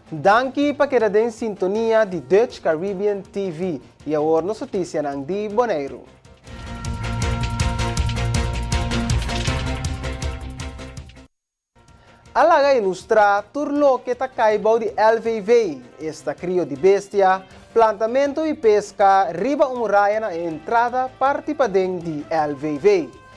Danki pa keda den sintonia di Dutch Caribbean TV y awor nos noticianan di Boneiru. A laga ilustrá tur loke ta kai bou di LVV, esta krio di bestia, plantamentu i peska riba un muraya na e entrada parti paden di LVV.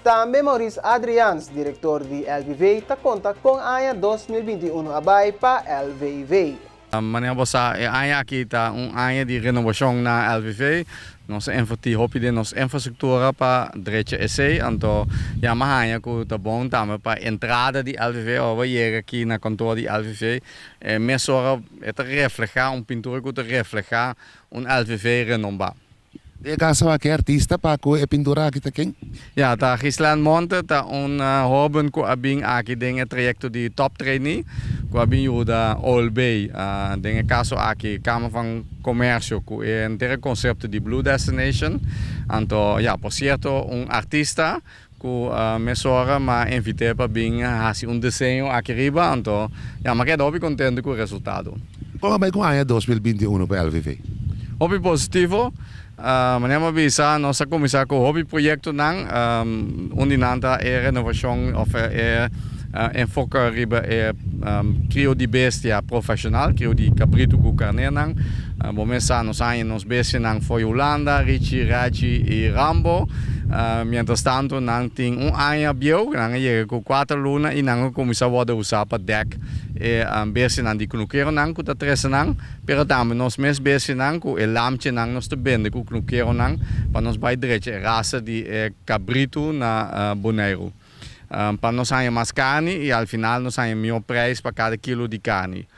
Tambe Maurice Adriaans, direktor di LVV, ta konta kon aña 2021 a bai pa LVV. Manera bo sa, e aña aki ta un aña di renobashon na LVV. Nos a invertí hopi den nos infrastruktura pa drecha esei. Anto ya mi a haña ku ta bon tambe pa entrada di LVV. Ora bo yega aki na kantor di LVV, e mesora e ta reflehá un pintura ku ta reflehá un LVV renombá. Den e kaso aki e artista pa ku e pintura aki ta ken? Ya, ta Ghislaine Monte, ta un hoben ku a bin aki den e trayekto di Top Trainee, ku a bin yuda OLB, den e kaso aki Kamer van Komersio ku e henter e konsepto di Blue Destination. Anto, ya, por sierto un artista ku mesora m'a invit'é pa bin hasi un diseño aki riba, anto ya m'a keda hopi kontento ku e resultado. Kon a bai ku aña 2021 pa LVV? Hopi positivo. Manera m'a bisa, nos a kuminsá ku hopi proyektonan. Un di nan ta e renovashon òf e enfoke riba e krio di bestia profeshonal, krio di kabritu ku karnénan. Bo mes sa nos haña nos bestianan for Hulanda, Richie, Reggie i Rambo. Mientras tanto nan tin un aña bieu, nan a yega ku kuater luna i nan a kuminsá wòrdu usá pa dèk e bestianan di kunukeronan ku ta trese nan, pero tambe nos mes bestianan ku e lamchinan nos ta bende ku kunukeronan pa nos bai drecha e rasa di e kabritu na Boneiru. Pa nos haña mas karni i al final nos haña mihó preis pa kada kilo di karni.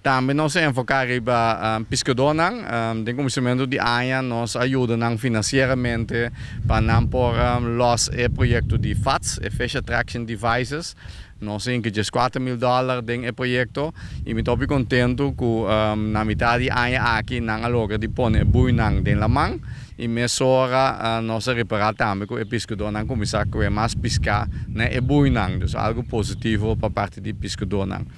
Tambe nos a enfoká riba piskadónan. Den kuminsamentu di aña nos a yuda nan finansieramente pa nan por lòs e proyekto di FADs, e Fish Attraction Devices. Nos a hinka 14.000 dòler den e proyekto i mi ta hopi kontentu ku na mitad di aña aki nan a logra di pone e buinan den laman. I mesora nos a ripará tambe ku e piskadónan kuminsá kue mas piská na e buinan, dus algu positivo pa parti di piskadónan.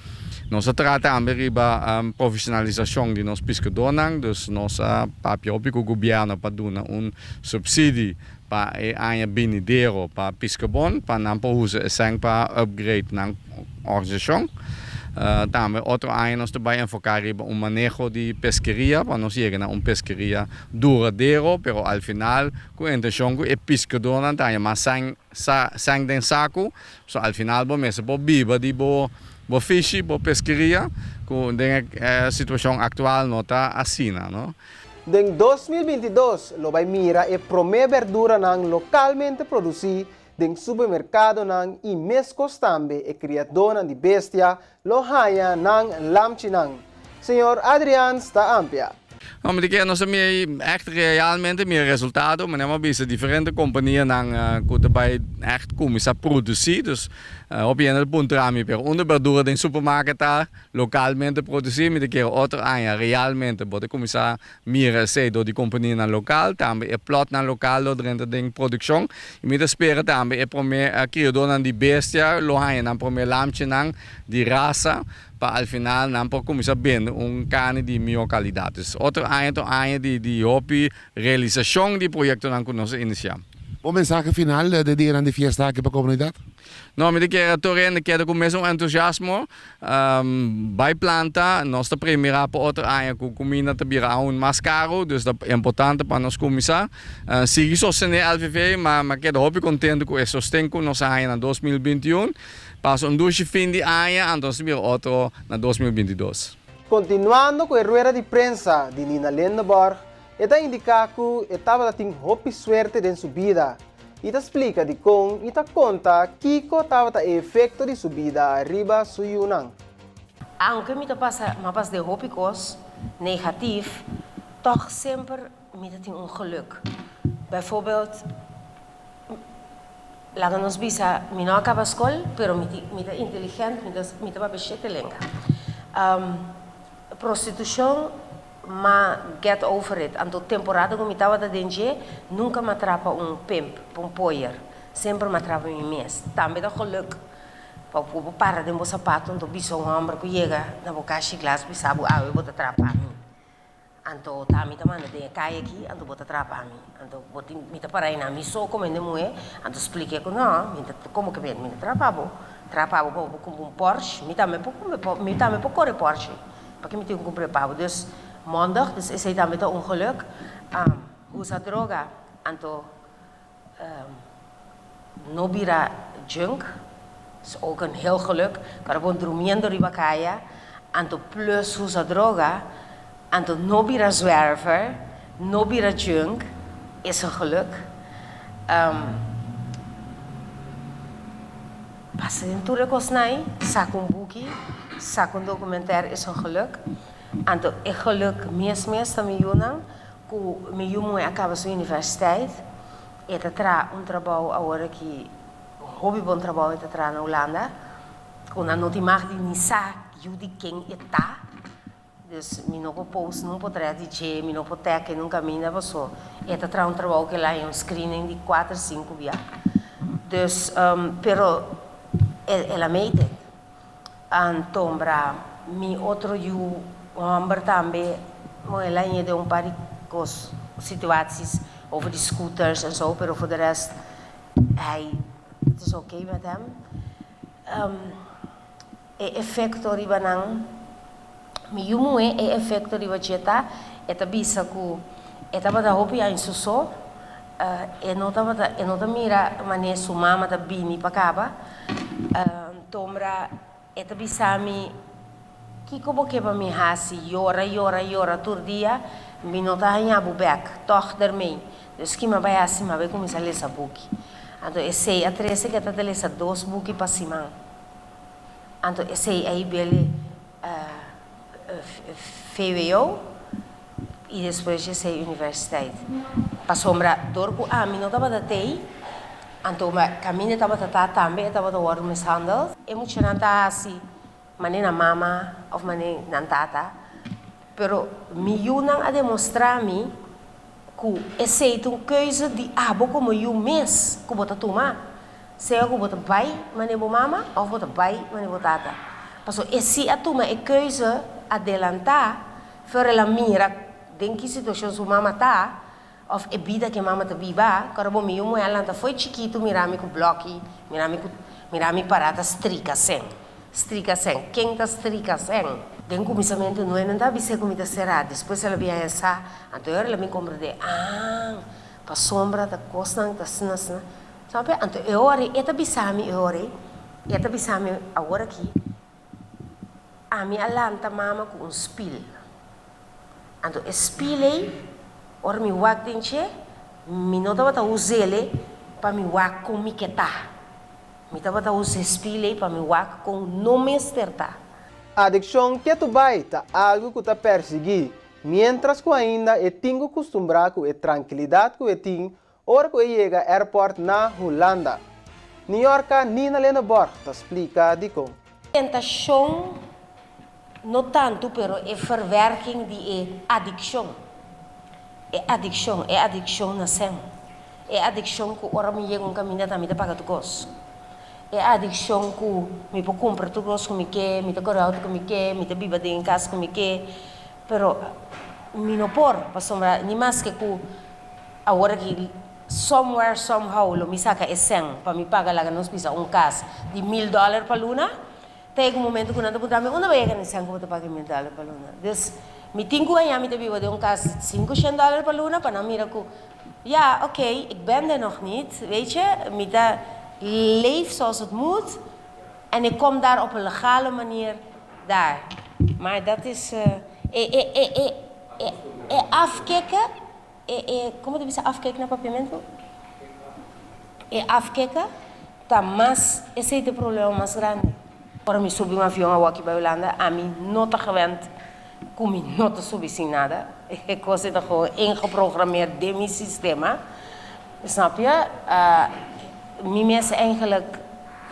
Nos a traha tambe riba profeshonalisashon di nos piskadónan, dus nos a papia hopi ku gobièrnu pa duna un supsidi pa e aña binidero pa piskabon pa nan por usa esèn pa upgrade nan organisashon. Tambe otro aña nos ta bai enfoká riba un maneho di peskeria pa nos yega na un peskeria duradero, pero al final ku e intenshon ku e piskadónan ta haña mas sèn sèn den saku, so al final bo mester por biba di bo bo fishi, bo peskeria, ku den e situashon aktual no ta asina, no. Den 2022 lo bai mira e promé berduranan lokalmente produsí den supermerkadonan i meskos tambe e kriadónan di bestia lo haña nan lamchinan. Señor Adriaans ta amplia. No, mi ta kere nos a mira ègt realmente mira resultado. Manera mi a bisa diferente kompanianan ku ta bai ègt kuminsá produsí. Dus hopi hende ta puntra mi, pero unda berdura den supermarket ta lokalmente produsí? Mi ta kere otro aña realmente bo ta kuminsá Mira esei dor di kompanianan lokal, tambe e plotnan lokal lo drenta den produkshon. I mi ta spera tambe e promé kriadónan di bestia lo haña nan promé lamchinan di rasa pa al final nan por kuminsá bende un karni di mihó kalidat. Dus otro aña ta un aña di di hopi realisashon di proyektonan ku nos a inisiá. Bo mensahe final den dianan di fiesta aki pa komunidat? No, mi ta kere tur hende keda ku mesun entusiasmo. Bai planta, nos ta premirá pa otro aña ku kuminda ta bira aun mas karu, dus ta importante pa nos kuminsá sigui sostené LVV, ma mi a keda hopi kontentu ku e sosten ku nos a haña na 2021. Pasa un dushi fin di aña, anto nos ta bira otro na 2022. Kontinuando ku e rueda di prensa di Nina Lindeborg, e ta indiká ku e tabata tin hopi suerte den su bida i ta splika dikon i ta konta kiko tabata e efekto di su bida riba su yunan. Aunke mi ta pasa m'a pas den hopi kos negatif, tòg semper mi ta tin un geluk. Bijvoorbeeld, laga nos bisa mi no a kaba skol, pero mi mi ta inteligent, mi ta mi ta papia shete lenga. Prostitushon M'a get over it. Anto temporada ku mi tabata den dje, nunka m'a trapa un pimp, un poier. Semper m'a trapa mi mes. Tambe ta geluk. Pa bo por para den bo sapato anto bisa un hòmber ku yega na bo kashi glas bisa bo awe bo ta traha pa mi. Anto ta mi ta manda den e kaya aki anto bo ta traha pa mi. Anto bo tin mi ta para einan mi so komo hende muhé anto splik'é ku no mi ta komo ke mi ta traha pa bo. Traha pa bo pa bo por kumpra un Porsche mi tambe por kumpra mi tambe por kore Porsche pake mi tin ku kumpr'é pa bo. Dus mondig dus esei tambe ta un geluk. Usa droga anto No bira junk, is ook een heel geluk, pero bo drumiendo riba kaya, anto plus usa droga, anto no bira zwerver, no bira junk, is een geluk. Pasa den tur e kosnan ei, saka un buki, saka un documentaire is een geluk. Anto e geluk mes mes ta mi yunan Ku mi yu muhé a kaba su universiteit, e ta traha un trabou awor aki, un hopi bon trabou e ta traha na Hulanda, ku nan no tin mag di ni sa yu di ken e ta. Dus mi no por post nun potret di dje, mi no por tag e nun kaminda paso e ta traha un trabou ku el a haña un screening di kuater sinku bia. Dus, pero el a made it. Antombra mi otro yu homber tambe bon el a ñe den un par di cos situaties over di scooters en zo pero voor de rest hij het is oké met hem. E efecto riba nan mi yu muhe e efecto riba dje ta e ta bisa cu e tabata hopi aña su so e no tabata e no ta mira mane su mama ta bini pa caba. Tombra e ta bisa mi, Kiko bo ke pa mi hasi? Yora, yora, yora tur dia, mi no ta haña bo bèk, tòg dermei. Dus ki mi a bai hasi? Mi a bai kuminsá lesa buki. Anto esei a trese ku e ta ta lesa dos buki pa siman. Anto esei a hib'el vwo i despues dje esei universiteit. Pasobra dor ku ami no tabata tei, anto kaminda e tabata ta tambe e tabata wòrdu mishandeld. E muchanan ta hasi manera nan mama òf manera nan tata, pero mi yunan a demostrá mi ku esei ta un keuze di abo komo yu mes ku bo ta tuma. Sea ku bo ta bai manera bo mama òf bo ta bai manera bo tata. Pasobra e si a tuma e keuze adelantá for el a mira den ki situashon su mama ta òf e bida ku e mama ta biba. Kòrda bo mi yu muhé a lanta fo'i chikitu mira mi ku blòki, mira mi ku mira mi pará ta strika sèn. Strika sèn. Ken ta strika sèn? Den kuminsamentu no e nan ta bis'é ku mi ta será. Despues el a biaha sa. Anto e ora el a bin komprendé, ah, pasobra ta kosnan ta asina asina. Sabe? Anto e ora ei, e ta bisa mi e ora ei, e ta bisa mi awor aki, ami a lanta mama ku un spil. Anto e spil ei, ora mi wak den dje, mi no tabata us'el pa mi wak kon mi ke ta. Mi tabata usa e spil ei pa mi wak kon no mester ta. Adikshon ketu bai ta algu ku ta persiguí, miéntras ku ainda e tin ku kustumbrá ku e trankilidat ku e tin Ora ku e yega airport na Hulanda. Niorca Nina Leneborg ta splika dikon. Tentashon no tantu pero e verwerking di e adikshon. E adikshon, e adikshon na sèn. E adikshon ku ora mi yega un kaminda ta mi ta paga tur kos. E adikshon ku mi por kumpra tur kos ku mi ke, mi ta kore outo ku mi ke, mi ta biba den e kas ku mi ke. Pero mi no por pasobra ni maske ku Awor aki somewhere somehow lo mi saka e sèn pa mi paga laga nos bisa un kas di mil dòler pa luna. Ta yega un momento ku nan ta puntra mi unda bo yega na e sèn ku bo ta paga e mil dòler pa luna. Dus mi tin ku haña mi ta biba den un kas di sinku shen dòler pa luna pa nan mira ku ya oké ik ben der nog niet weet je mi ta leef zoals het moet en ik kom daar op een legale manier daar. Maar dat is e e e e e afkikken. E e como ta bisa afkek na papiamentu? E afkeken ta mas, esey ta e problema mas grandi. Ora mi subi un avion awoki bai Hulanda, ami no ta gewend cu mi no ta subi sin nada. E cos ey ta gewoon ingeprogrammeerd den mi sistema. Snap je? Mi mes eigenlijk,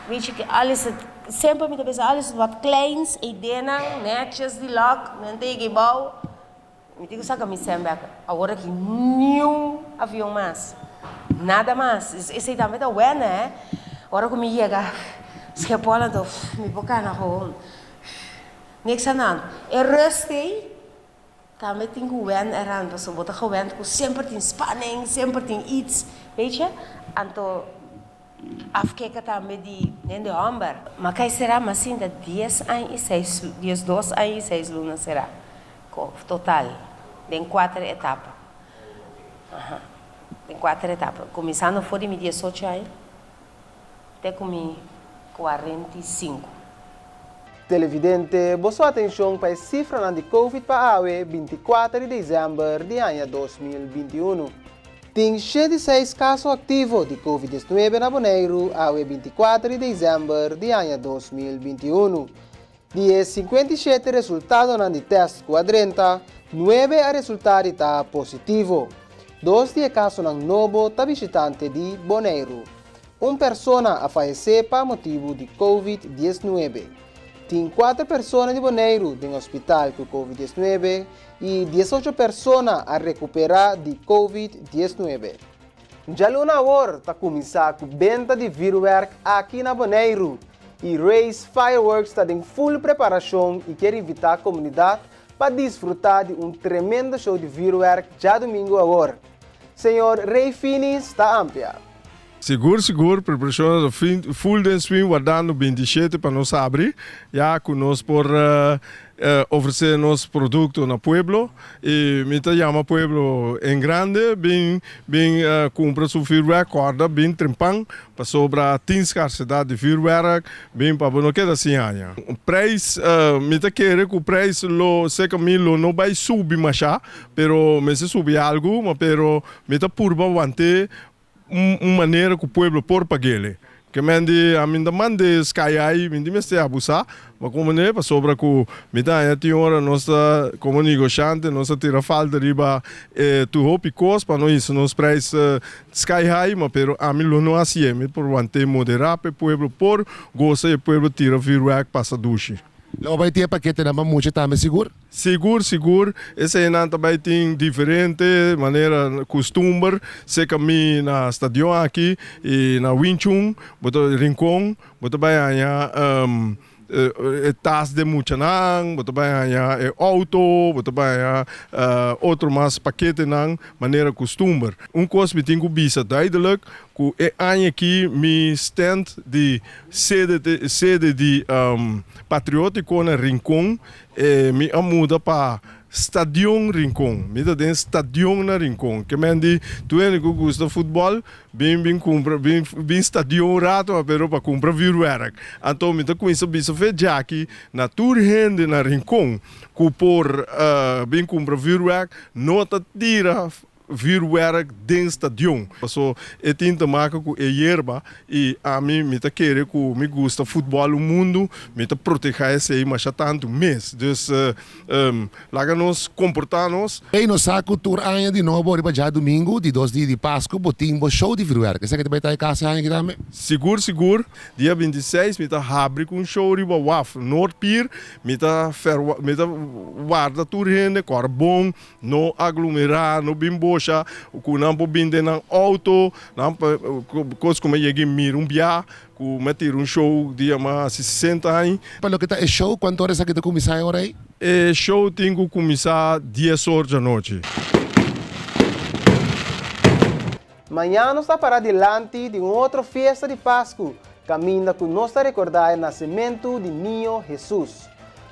weet je, al is het, semper mi ta bisa al is het wat kleins, ey denan, netjes di lok, nan ta yega ebou. Mi tin ku saka mi sèn bèk awor aki niun avion mas. Nada mas. Esei tambe ta wèna, hè. Ora ku mi yega, Schiphol anto mi por kana gewoon. Niks aan hand. E rust ei tambe tin ku wend eraan pasobra bo ta gewend ku semper tin spanning, semper tin iets, weet je. Anto afkicken tambe di hende hòmber. Ma kai sera mi a sinta dies aña i seis, diesdos aña i seis luna sera total den kuater etapa. Aha, den kuater etapa. Kuminsando for di mi diesocho aña te ku mi 45. Televidente, boso atenshon pa e sifranan di Covid pa awe, 24 di desèmber di aña 2021. Tin 6 kaso aktivo di Covid-19 na Boneiru awe, 24 di desèmber di aña 2021. Di e 57 resultadonan di tèst ku a drenta, 9 a resultá di ta positivo. 2 di e kasonan nobo ta bishitante di Boneiru. Un persona a fayesé pa motibu di Covid-19. Tin 4 persona di Boneiru den hospital ku Covid-19 i 18 persona a rekuperá di Covid-19. Djaluna awor ta kuminsá ku benta di vuurwerk aki na Boneiru. I Race Fireworks ta den full preparashon i ke invitá komunidat pa disfrutá di un tremendo show di vuurwerk djadumingu awor. Señor Ray Finis ta amplia. Sigur, sigur, preparashon full den swing, wardando 27 pa nos habri, ya ku nos por ofresé nos produkto na pueblo i mi ta yama pueblo en grande bin bin kumpra su vuurwerk, kòrda bin trempan pasobra tin skarsedat di vuurwerk, bin pa bo no keda sin haña. Prijs, mi ta kere ku prijs lo serka mi lo no bai subi mashá, pero mester subi algu, ma pero mi ta purba want'é un manera ku pueblo por pag'el. Ke men di ami ta mand'é sky high, mi di mester abusá, ma komo ne pasobra ku mi ta haña tin ora nos ta komo negoshante nos ta tira falta riba e tur hopi kos pa no hisa nos prijs sky high, ma pero ami lo no hasié, mi por want'é moderá pa e pueblo por gosa i e pueblo tira vuurwerk pasa dushi. Lo bai tin e paketenan pa mucha tambe sigur? Sigur, sigur, eseinan ta bai tin diferente manera kustumber, seka mi na stadion aki i na Wing Chun, bo ta Rincon, bo ta bai haña e tas den muchanan, bo ta bai haña e outo, bo ta bai haña otro mas paketenan manera kustumber. Un kos mi tin ku bisa duidelijk, ku e aña aki mi stand di sede sede di Patriotiko na Rincon. E mi a muda pa Stadion Rincon. Mi ta den Stadion na Rincon. Ke men di tur hende ku gusta futbòl bin bin kumpra bin bin stadion un rato pero pa kumpra vuurwerk. Anto mi ta kuminsa bisa fe djaki na tur hende na Rincon ku por bin kumpra vuurwerk no ta tira vuurwerk den stadion. Paso e tin te maka ku e yerba i ami mi ta kere ku mi gusta futbòl un mundu, mi ta protehá esei masha tantu mes. Dus laga nos komportá nos. Ey nos sa ku tur aña di nobo riba djadumingu di dos dia di Pasku bo tin bo show di vuurwerk. Esaki ta bai ta e kas e aña aki tambe? Sigur sigur. Dia 26 mi ta habri ku un show riba waf Noordpier. Mi ta mi ta warda tur hende kòrda bon. No aglomerá, no bin bosha ku nan por bin den nan outo, nan kos ku mi a yega i mira un bia ku mi a tira un show di yama hasi 60 aña. Pa loke ta e show, kuantu ora esaki ta kuminsá e ora ei? E show tin ku kuminsá 10 or djanochi. Mañana nos ta para dilanti di un otro fiesta di Pasku, kaminda ku nos ta rekordá e nasementu di Niño Hesus.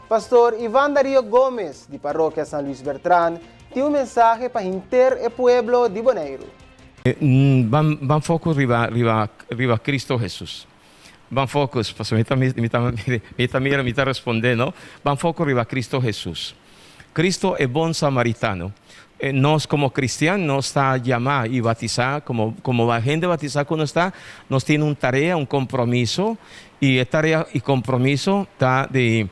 Pastor Ivan Darío Gomez di Parokia San Luis Bertran tin un mensahe pa henter e pueblo di Boneiru. Ban ban focus riba riba riba Cristo Jesus. Ban focus, pasobra mi ta mi ta mi ta mira mi ta responde no. Ban focus riba Cristo Jesus. Cristo e bon samaritano. Nos como cristian nos ta yama y batisa como como hende batisa cu nos ta, nos tin un tarea, un compromiso y e tarea y compromiso ta di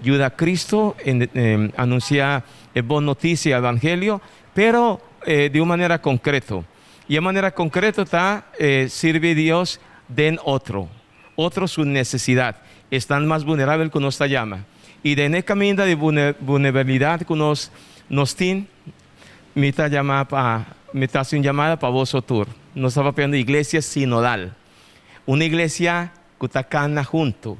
yuda Cristo en anuncia e bon noticia, evangelio, pero di un manera concreto. Y e manera concreto ta sirbi Dios den otro, otro su necesidad, esnan mas vulnerabel cu nos ta yama. Y den e caminda di vulnerabilidad cu nos nos tin, mi ta yama pa, mi ta haci un yamada pa boso tur. Nos ta papiando iglesia sinodal. Un iglesia. ku ta kana huntu,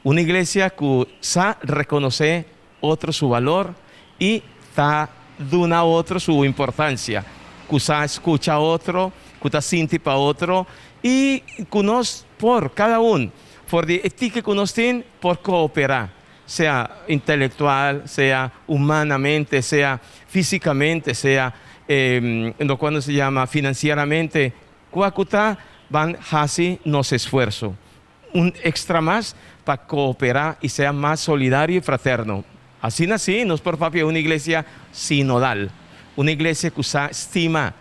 un iglesia ku sa rekonosé otro su balor i ta duna otro su importansia, ku sa skucha otro, ku ta sinti pa otro i ku nos por, kada un, for di e tiki ku nos tin, por kooperá, sea intelektual, sea humanamente, sea físikamente, sea lokual nos ta yama finansieramente, kua ku ta, ban hasi nos esfuerso un extra mas pa kooperá i sea mas solidario i fraterno. Asina sí nos por papia un iglesia sinodal, un iglesia ku sa stima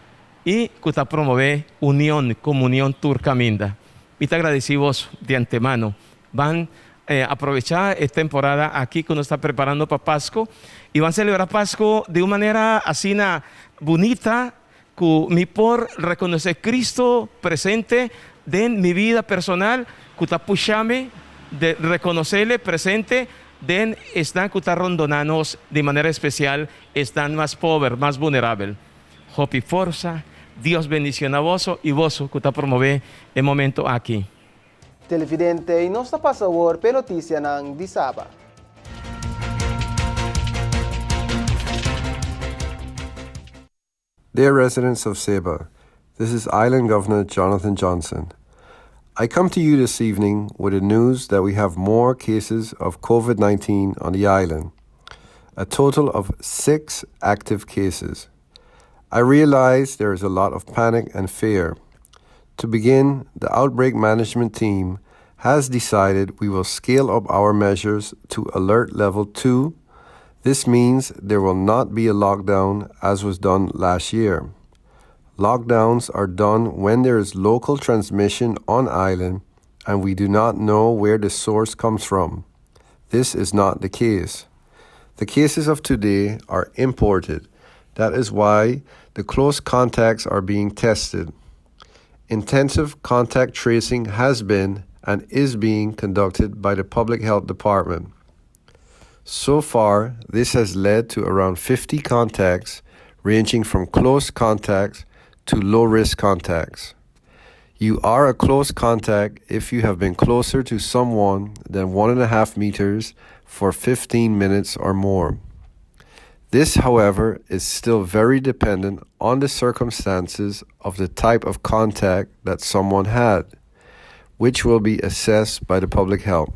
i ku ta promové union, komunion tur kaminda. Mi ta gradisí bos di antemano. Ban aprovechá e temporada aki ku nos ta preparando pa Pasku i ban selebrá Pasku di un manera asina bunita ku mi por rekonosé Cristo presente den mi bida personal ku ta pusha mi de rekonosele presente den esnan ku ta rondoná nos, di manera espesial esnan mas pober, mas bunerabel. Hopi forsa, Dios bendiciona boso y boso cu ta promove e momento aki. Televidente y nos ta pasa awor p'e noticianan di Saba. Dear residents of Saba, this is Island Governor Jonathan Johnson. I come to you this evening with the news that we have more cases of COVID 19 on the island, a total of six active cases. I realize there is a lot of panic and fear. To begin, the outbreak management team has decided we will scale up our measures to alert level 2. This means there will not be a lockdown as was done last year. Lockdowns are done when there is local transmission on island and we do not know where the source comes from. This is not the case. The cases of today are imported. That is why the close contacts are being tested. Intensive contact tracing has been and is being conducted by the Public Health Department. So far, this has led to around 50 contacts, ranging from close contacts to low risk contacts. You are a close contact if you have been closer to someone than 1.5 meters for 15 minutes or more. This, however, is still very dependent on the circumstances of the type of contact that someone had, which will be assessed by the public health.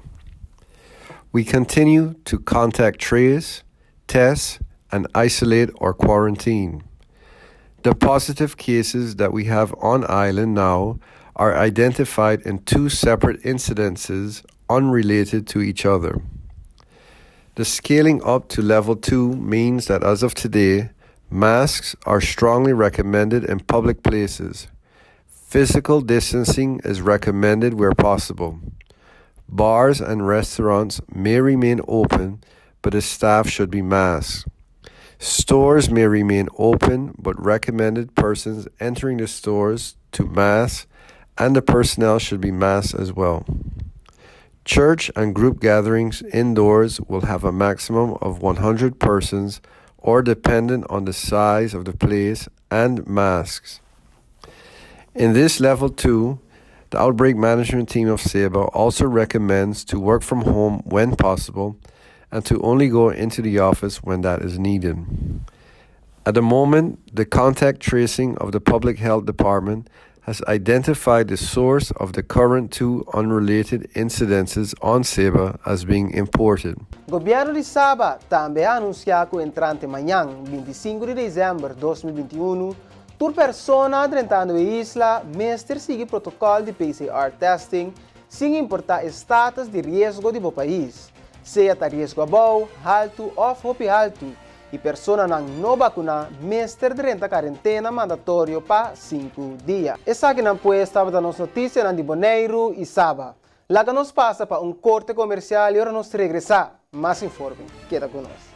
We continue to contact trace, test, and isolate or quarantine. The positive cases that we have on island now are identified in two separate incidences unrelated to each other. The scaling up to level 2 means that as of today, masks are strongly recommended in public places. Physical distancing is recommended where possible. Bars and restaurants may remain open, but the staff should be masked. Stores may remain open, but recommended persons entering the stores to mask, and the personnel should be masked as well. Church and group gatherings indoors will have a maximum of 100 persons or dependent on the size of the place and masks. In this level 2, the outbreak management team of SEBA also recommends to work from home when possible and to only go into the office when that is needed. At the moment, the contact tracing of the Public Health Department has identified the source of the current two unrelated incidences on Saba as being imported. Gobièrnu di Saba tambe a anunsiá ku entrante mañan, 25 di desèmber 2021, tur persona drentando e isla mester sigui protokòl di PCR testing sin importá e status di riesgo di bo pais, sea ta riesgo abou, haltu òf hopi haltu, i personanan no bakuná mester drenta karentena mandatorio pa sinku dia. Esakinan pues tabata nos notisianan di Boneiru i Saba. Laga nos pasa pa un korte komersial i ora nos regresá, mas informe. Keda ku nos.